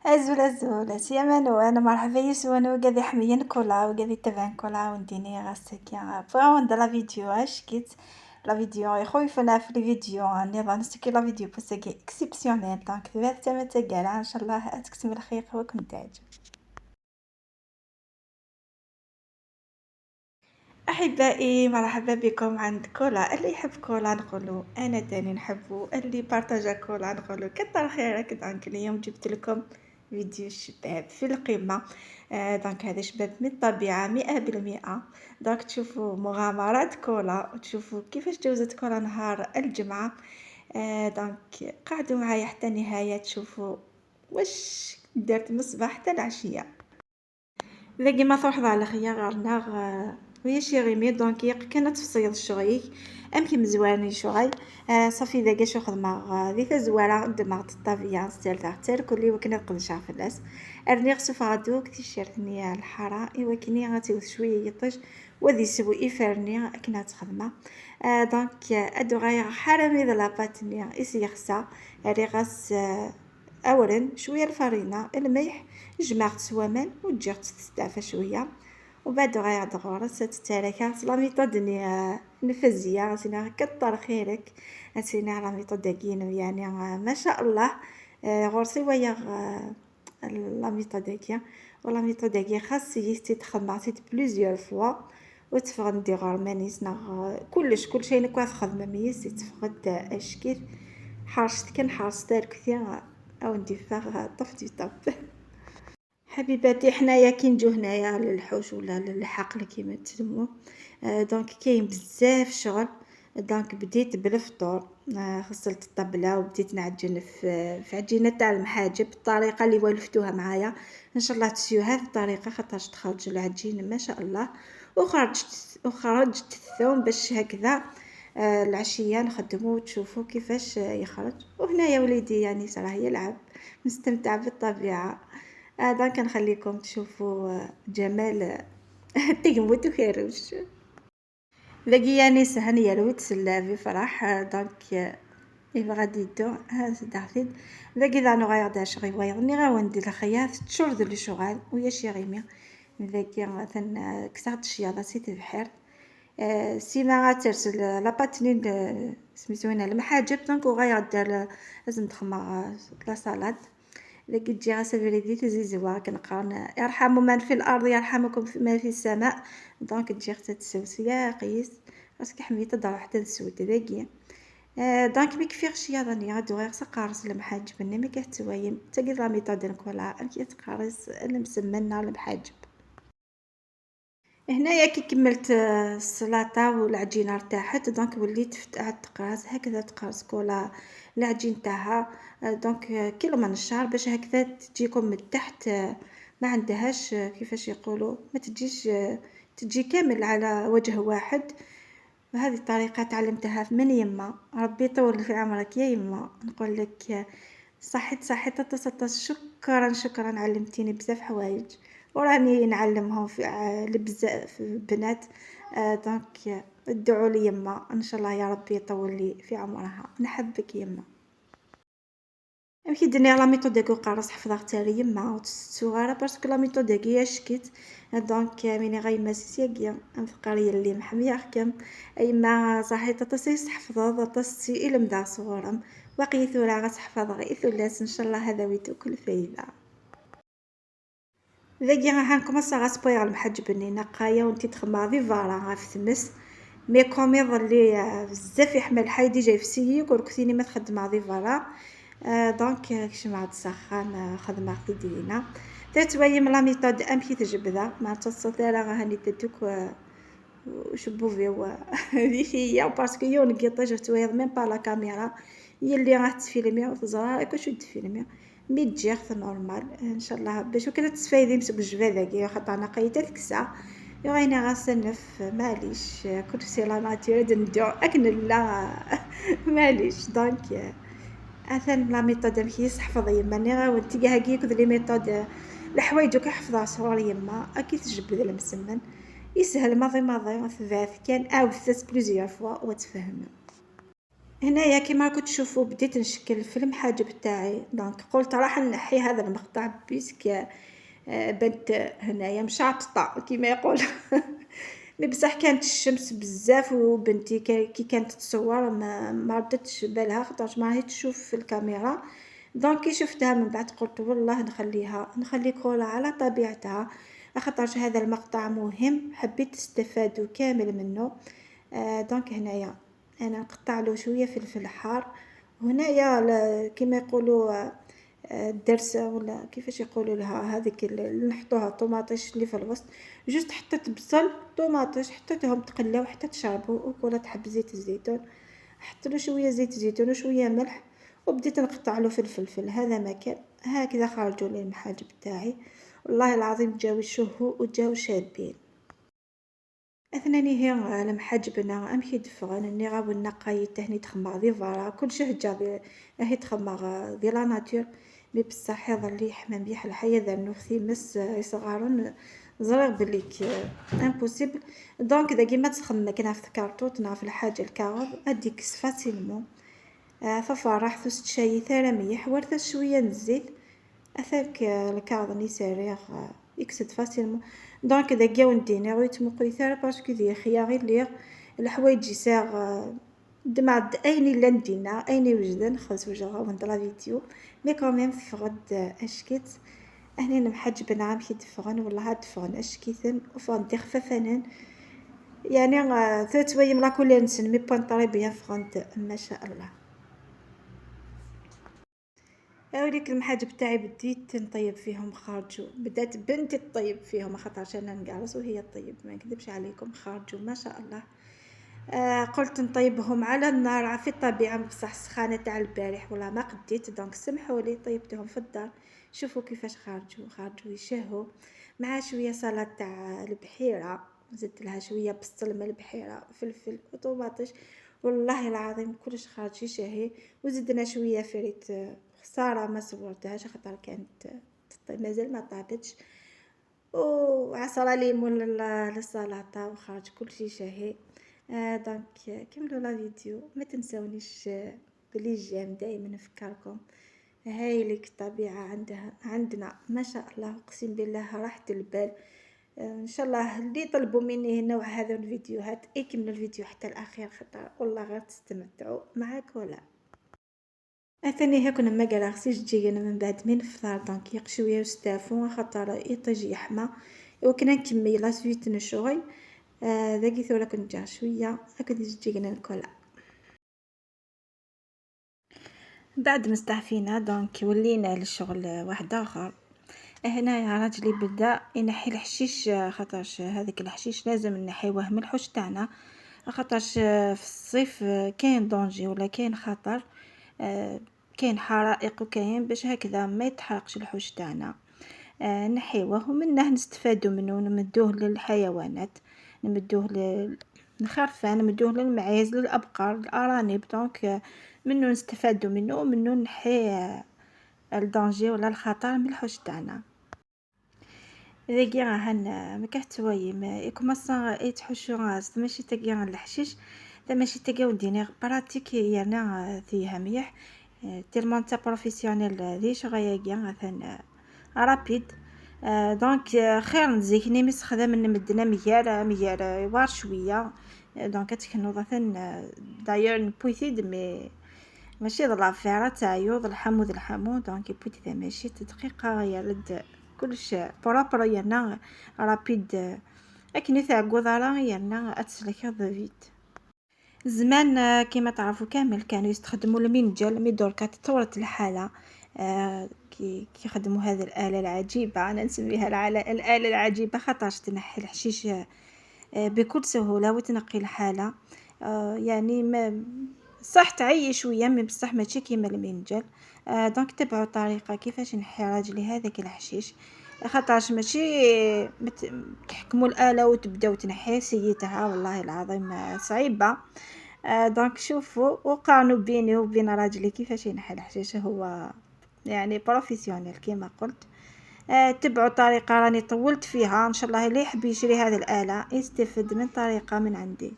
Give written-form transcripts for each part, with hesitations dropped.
أزول أزول سيامانو أنا مرحبا يسوان وقاذي حميا كولا وقاذي تبعن كولا ونديني غاسكي فغاوند la vidéo اشكيت la vidéo يخوفنا في les vidéos نظام سكي la vidéo parce que exceptionnelle. donc ثلاث تما ان شاء الله تكتمل الخير وكنت تعجب. احبائي مرحبا بكم عند كولا. اللي يحب كولا نقولو انا تاني نحبو، اللي بارطاجا كولا نقولو كتر خيرك. donc اليوم جبت لكم فيديو شباب في القمه. Donc هذا شباب من الطبيعة 100%. donc تشوفوا مغامرات كولا وتشوفوا كيفاش جوزت كولا نهار الجمعة. Donc قعدوا معايا حتى النهاية تشوفوا واش درت من الصباح حتى العشية. ذاكي ما تروح على خيار غير وهي شي غيمي. donc كانت تفصيل الشغيك ام كي مزواني شغل. صافي ذاك شو خدمة ذي تزوارة دماغ الطبيعة ستيل تاع كل وكنا نقدر في الناس ارني غسوف غادوك تيشيرتني الحارة ايوا كني غاتيوث شوية يطش وذي سوي إفرني كنا تخدمة. donc ادو غايا حرامي ذا لاباتني إسي خسا اري غاس أورن شوية الفرينة الملح جمعت سوامان وتجيغ تستعفى شوية وبعد غايا غورس تتاركا la méthode ني نفزيا سينا كتر خيرك سينا la méthode كينو يعني ما شاء الله. غورسي ويا la méthode كيا و la méthode كي خاص تخدم plusieurs fois وتفغد دي غرمانيس نا كلش كل شيء نكوا تخدم ميس تفقد اشكيل حرشت كان حرشت كثير او نديفا طفتي طب. حبيباتي حنايا كي نجو هنايا للحوش ولا للحقل كيما تسموه. donc كاين بزاف شغل. donc بديت بالفطور، غسلت الطبلة وبديت نعجن في عجينه تاع المحاجب بالطريقة اللي ولفتوها معايا. ان شاء الله تسيو هذه الطريقة خاطرش تخرج العجين ما شاء الله. وخرجت الثوم باش هكذا العشية نخدمو وتشوفوا كيفاش يخرج. وهنايا وليدي يعني صراحة يلعب مستمتع بالطبيعة. donc نخليكم تشوفوا جمال تيموت وخيروش ذاكي يعني سهنية لو تسلا فرح. donc إيوا غادي يدو هذا دافيد ذاكي ذا نو غير داش غيوايض ني غاوندي الخياط تشرد اللي شغال ويا شي غيمي ذاكي مثلا كسرت الشياطة سيت البحر. سيما غاترسل la pâte ني سميتو هنا المحاجب. donc وغير دار لازم تخمر la salade. لكن تجي غاسة بريدي تزيزوا كنقرن يرحم من في الارض يرحمكم ما في السماء. donc تجي غتا تسوسيا قيس parce que حميت تضرب حتى تسود ذاكي. donc مي كفي غشيا راني غادو غير قارص المحاجب ني مي كتوايم تاكي la méthode نكولا كي تقارص المسمن المحاجب. هنايا كي كملت السلطة والعجينه ارتاحت. donc وليت فتحت تقراص هكذا تقرص كولا العجين تاعها. donc كيلو من الشعر باش هكذا تجيكم من تحت ما عندهاش كيفاش يقولوا ما تجيش تجي كامل على وجه واحد. وهذه الطريقة تعلمتها من يما، ربي يطول في عمرك يا يما. نقول لك صحيت صحيت شكرا شكرا، علمتيني بزاف حوايج وراني نعلمهم في لبزاف بنات. donc ادعوا لي يما ان شاء الله يا ربي يطول لي في عمرها، نحبك يما. كي درني la méthode داكو قارص حفظها تاعي يما وتسوغارا parce que la méthode داكي شكيت. donc ميني غايما سيسياكيا انفقاري اللي محمية كم ايما صحيت تصيص حفظ تصي الى مدا صغورم وقي ثورا غتحفظ غي ثلاث ان شاء الله هذا ويتو كل فايده. ذاكي غا نكومونسا غاسبويغ المحجب نقايا وانتي تخماضي فارا غا في تمس mais comme يظلي بزاف يحمل حي déjà يفسيك وركثيني ما تخدم فارا. donc كش مع تسخن خدمة دينا تتويم la méthode ام كي تجبدا ما تصوت راه هاني تدوك وشبو فيو هي parce que يون كيطيج تويض même pas la caméra هي اللي راح تفيلمي وتزرا كلشي تفيلمي mais تجي normal ان شاء الله باش وكذا تسفايدي مسك الجبادة خاطر انا قيتها الكسا يغينا غاسنف معليش كل c'est la nature نديو اكن لا معليش. donc اثن la méthode كي حفظ يما ني غا ونتي كاع كي les méthodes الحوايج كيحفظها صغار يما اكي تجبد المسمن يسهل ماضي ماضي ثبات كان او ثلاث plusieurs fois وتفهم. هنايا كيما راكم تشوفوا بديت نشكل في المحاجب تاعي. donc قلت راح نحي هذا المقطع puisque بنت هنايا مشعططه كيما يقول mais بصح كانت الشمس بزاف، وبنتي كي كانت تصور ما ردتش بالها خاطرش ما راهي تشوف في الكاميرا. donc كي شفتها من بعد قلت والله نخليها، نخلي كولا على طبيعتها، خاطرش هذا المقطع مهم حبيت تستفادوا كامل منه. donc هنايا انا نقطع له شوية فلفل حار. هنايا كما يقولوا الدرس ولا كيفاش يقولوا لها هذيك اللي نحطوها طوماطيش اللي في الوسط، juste حطيت بصل طوماطيش حطيتهم تقلاو حتى تشربوا، وكولا تحب زيت الزيتون حط له شوية زيت الزيتون وشوية ملح، وبديت نقطع له في الفلفل. هذا ما كان هكذا خرجوا لي المحاجب تاعي، والله العظيم جاو يشهوا وجاو شابين. اثناني هي المحاجبنا ام كي دفغن ني غاونا قايته هني تخمر دي فارا كلشي هجا هي تخمر دي la nature. mais بصح هذا اللي يحمى مليح الحياة ذا نوثي مس يصغارون زريغ بليك impossible. donc اذا كيما تخمم كنا في كارطوط في الحاجة الكاغذ اديك facilement ففرح ثوس تشاي ثارا ميح ورث شوية الزيت اثاك الكاغذ ني ساريغ يكسد facilement. donc اذا كاو نديني غير تمقلي ثارا parce que ذي خياغي ليغ الحوايج يساغ دمع اين الا ندينا اين وجدن خلص وجهها وند la vidéo mais quand même فغد اشكيت هني المحجب نعم كي تفغن والله تفغن اشكيثن وفغن دي خفافانن يعني ثلاث ويم la couleur نسن mais bon très bien فغنت ما شاء الله. هاوليك المحاجب تاعي بديت نطيب فيهم خرجوا، بدات بنتي تطيب فيهم خاطرش انا نقرص وهي تطيب ما نكذبش عليكم خرجوا ما شاء الله. قلت نطيبهم على النار في الطبيعة بصح السخانه تاع البارح ولا ما قديت، donc سمحوا لي طيبتهم في الدار. شوفوا كيفاش خرجوا، خرجوا يشهوا مع شوية سلطة تاع البحيرة، زدت لها شوية بصل من البحيرة فلفل وطوماطيش، والله العظيم كلش خرج يشهي. وزدنا شوية فريت، خسارة ما صورتهاش خاطر كانت مازال ما طابتش، وعصره ليمون للسلطة وخرج كلشي شهي. donc كملوا la vidéo، ما تنسونيش ب les j'aime دائما نفكركم. هايلك الطبيعة عندها عندنا ما شاء الله، اقسم بالله راحة البال. ان شاء الله اللي طلبوا مني نوع هذا الفيديوهات يكملوا الفيديو حتى الاخير خاطر والله غير تستمتعوا معاك. ولا اثاني هاك ما كلاغسيش تجي من بعد من الفطار، donc يق شوية وستافو خاطر يطيج يحمى وكنا نكمل la suite نشغل ذاكي ثورة كنت جا شوية هاك تجي الكولا. بعد ما استعفينا donc ولينا للشغل واحد اخر. هنايا راجلي بدا ينحي الحشيش، خاطرش هذاك الحشيش لازم نحيوه من الحوش تاعنا، خاطرش في الصيف كاين danger ولا كاين خطر، كاين حرائق وكاين باش هكذا ما يتحرقش الحوش تاعنا. نحيوه ومنه نستفادو منه، نمدوه للحيوانات، نمدوه للخرفان، نمدوه للمعيز، للابقار، الارانب. donc منو نستفادو منه ومنو نحي ال danger ولا الخطر من الحوش تاعنا. ذاكي راه ما كحتوايم يكوماسا يتحشو راس ماشي تاكي الحشيش ماشي تاكي وديني pratique يعني فيها مليح tellement تا professionnel ذي شغايا مثلا rapide. donc خير نزيكني مستخدم نمدنا ميال ميال يوار شوية. donc تكنو مثلا داير نبويتيد mais ماشي l'affaire تاع يوض الحمو ذ الحمو. donc يبويتي ماشي دقيقة يرد كلش propre يانا rapide اكني تاع قوضارا يانا اتسلك vite. زمان كيما تعرفوا كامل كانوا يستخدموا المنجل، mais دركا تطورت الحالة. كي يخدموا هذه الآلة العجيبة، أنا نسميها الآلة العجيبة خاطرش تنحي الحشيش بكل سهولة وتنقي الحالة. يعني ما صح تعيي شوية mais بصح ماشي كيما المنجل. donc تبعوا الطريقة كيفاش نحي راجلي هذاك الحشيش، خاطرش ماشي تحكموا الآلة وتبداو تنحي سيتها والله العظيم صعيبة. donc شوفوا وقارنوا بيني وبين راجلي كيفاش ينحي الحشيش، هو يعني professionnel كيما قلت. تبعوا الطريقة راني طولت فيها، ان شاء الله اللي يحب يشري هذه الآلة يستفد من طريقة من عندي.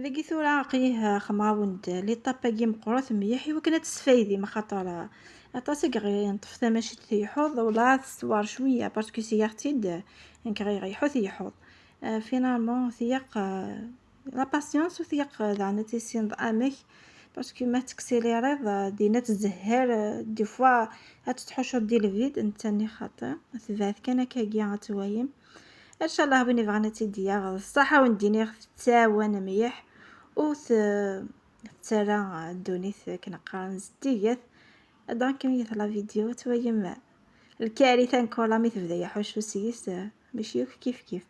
ذاكي ثورا قيه خماوند لي طاباكي مقروث مليح وكنا تسفايدي ما خاطر اطاسك غير نطف ماشي تيحوض ولا تصور شوية parce que سيارتيد انك غير يحوث يحوض finalement ثياق la patience وثياق زعما تيسين امك parce que ما تكسيليريض دينا تزهر des fois تحوشو ديال ال vide نتاني خاطر تبعث كان كاكيا غتوايم. ان شاء الله وين يبغانا تيديا الصحة ونديني تاوان مليح و ترى دونيث كنقرا زديات. donc ميت la vidéo توايم الكارثة نكولا مي تبدا يحوش سيس ماشي كيف كيف.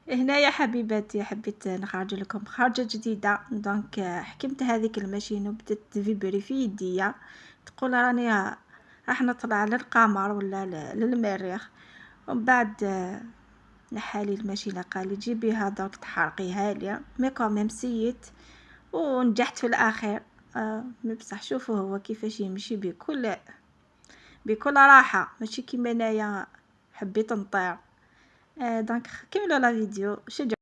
هنايا حبيباتي حبيت نخرج لكم خرجه جديدة. donc حكمت هذيك ال machine وبدات تفيبري في يديا، تقول راني راح نطلع للقمر ولا للمريخ. ومن بعد نحالي ال machine قال لي جيبيها درك تحرقيها لي، mais quand même سيت ونجحت في الاخير. بصح شوفوا هو كيفاش يمشي بكل راحة، ماشي كيما انايا حبيت نطير. donc كملوا la vidéo شجعوا،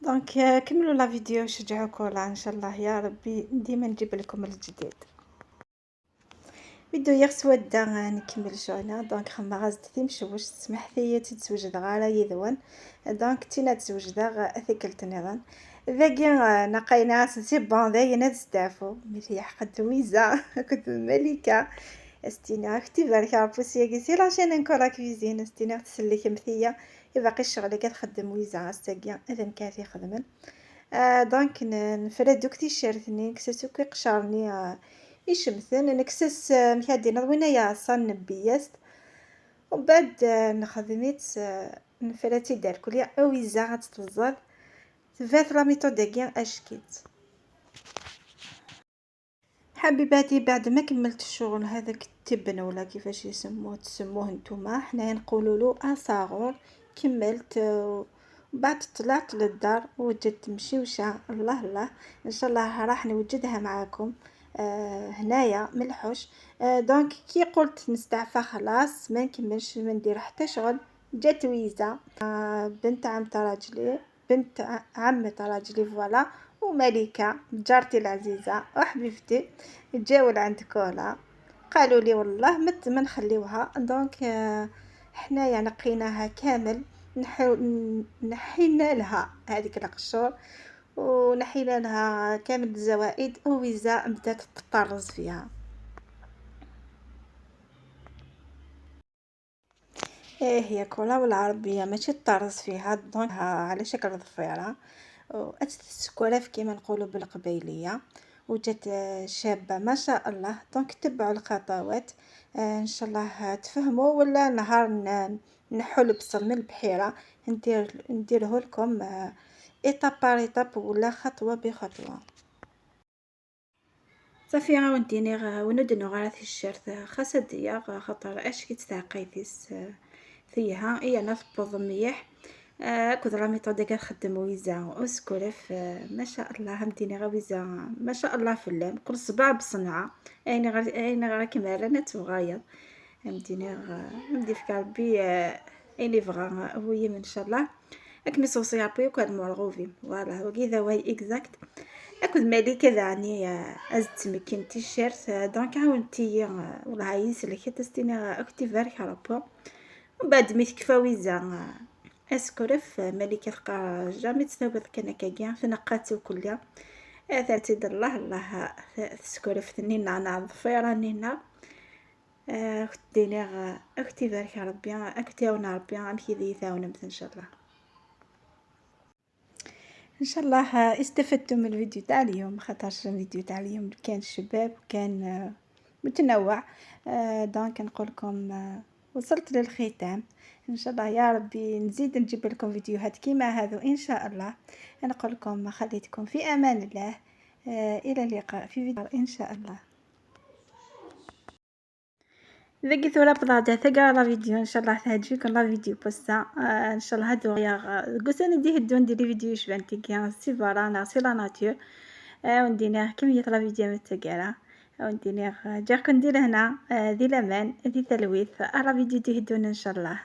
donc كملوا la vidéo شجعوا كولا ان شاء الله يا ربي ديما نجيب لكم الجديد. فيديو يغسوا دا نكمل شغلنا. donc خما غازت تمشوش تسمح لي تتزوج غالا يذون. donc تينا تزوج دا ثقلت نظن ذاكي نقينا c'est bon ذاك نستعفو مثل حقد ويزا كنت ملكه استينا اختي بارك ربي c'est la chaîne نكولا cuisine استينا تسلك مثيا باقي الشغل كتخدم ويزا استاكيا اذا كافي خدمن. donc نفرد دوك تيشيرتني نكسس كي قشرني يشمثن نكسس مكادي نضوينا يا صن بياست ومن بعد نخدميت نفراتي دار كليا ويزا غتتوزاد تفات la méthode كاع اشكيت. حبيباتي بعد ما كملت الشغل هذاك التبن ولا كيفاش يسموه تسموه نتوما، حنايا نقولوا له اصاغور. كملت بعد طلعت للدار وجدت مشيوشه، الله الله ان شاء الله راح نوجدها معاكم هنايا من الحوش. donc كي قلت نستعفى خلاص ما نكملش ما ندير حتى شغل، جات ويزا بنت عم راجلي، بنت عمة راجلي voilà، ومليكة جارتي العزيزة وحبيبتي، جاو لعند كولا قالوا لي والله ما نخليوها. donc حنايا نقيناها كامل، نحينا لها هذيك القشور ونحينا لها كامل الزوائد، وويزا بدات تطرز فيها. ايه هي كولا والعربية ماشي تطرز فيها، donc على شكل ضفيرة واتسكولاف كيما نقولوا بالقبيليه، وجات شابه ما شاء الله. donc تبعوا الخطوات ان شاء الله تفهموا، ولا نهار نحو البصل من البحيرة نديره لكم étape par étape ولا خطوة بخطوة. صافي غاونديني وندنو غير الشرط خاصة ديا خاطر اش كي تستعقيتيس فيها اي انا تبوض مليح. كود la méthode كنخدم ويزا وسكولف ما شاء الله همديني غا ويزا ما شاء الله في اللام كل صباع بصنعه، اين غير اين غير كما رانا تغايض همديني همدي فيك ربي اين بغا هو ان شاء الله اكمي صوصي ربي وكاد مرغوفي voilà وكذا واي exact. اكد مالي ذاني ازت مكين تيشيرت donc عاونتي والله يسلك تستيني اكتي فارك ربو. ومن بعد مي تكفى ويزا اسكرف ملكة تلقى jamais تستوبط كان كاكيا تنقات وكلها ثالث الله الله تسكرف ثنينا انا ضفيرة نينا اختي اختي بارك ربي اختي ونا ربي امشي ذي ثاونمت ان شاء الله. ان شاء الله استفدتم من الفيديو تاع اليوم، خاطرش الفيديو تاع اليوم كان شباب وكان متنوع. donc نقول لكم وصلت للختام، ان شاء الله يا ربي نزيد نجيب لكم فيديوهات كيما هذو ان شاء الله. نقول لكم خليتكم في امان الله، الى اللقاء في فيديو ان شاء الله. ذاك ثورة بضاعة ثقة la vidéo ان شاء الله تعجبكم la vidéo بوسا ان شاء الله هادو يا قلت انا ندي هدو ندير les vidéos شبانتي كيان c'est voilà c'est la nature وندينا كمية la vidéo متقالة وندينا جاكم ندير هنا ذي الامان ذي تلويث la vidéo تهدون ان شاء الله.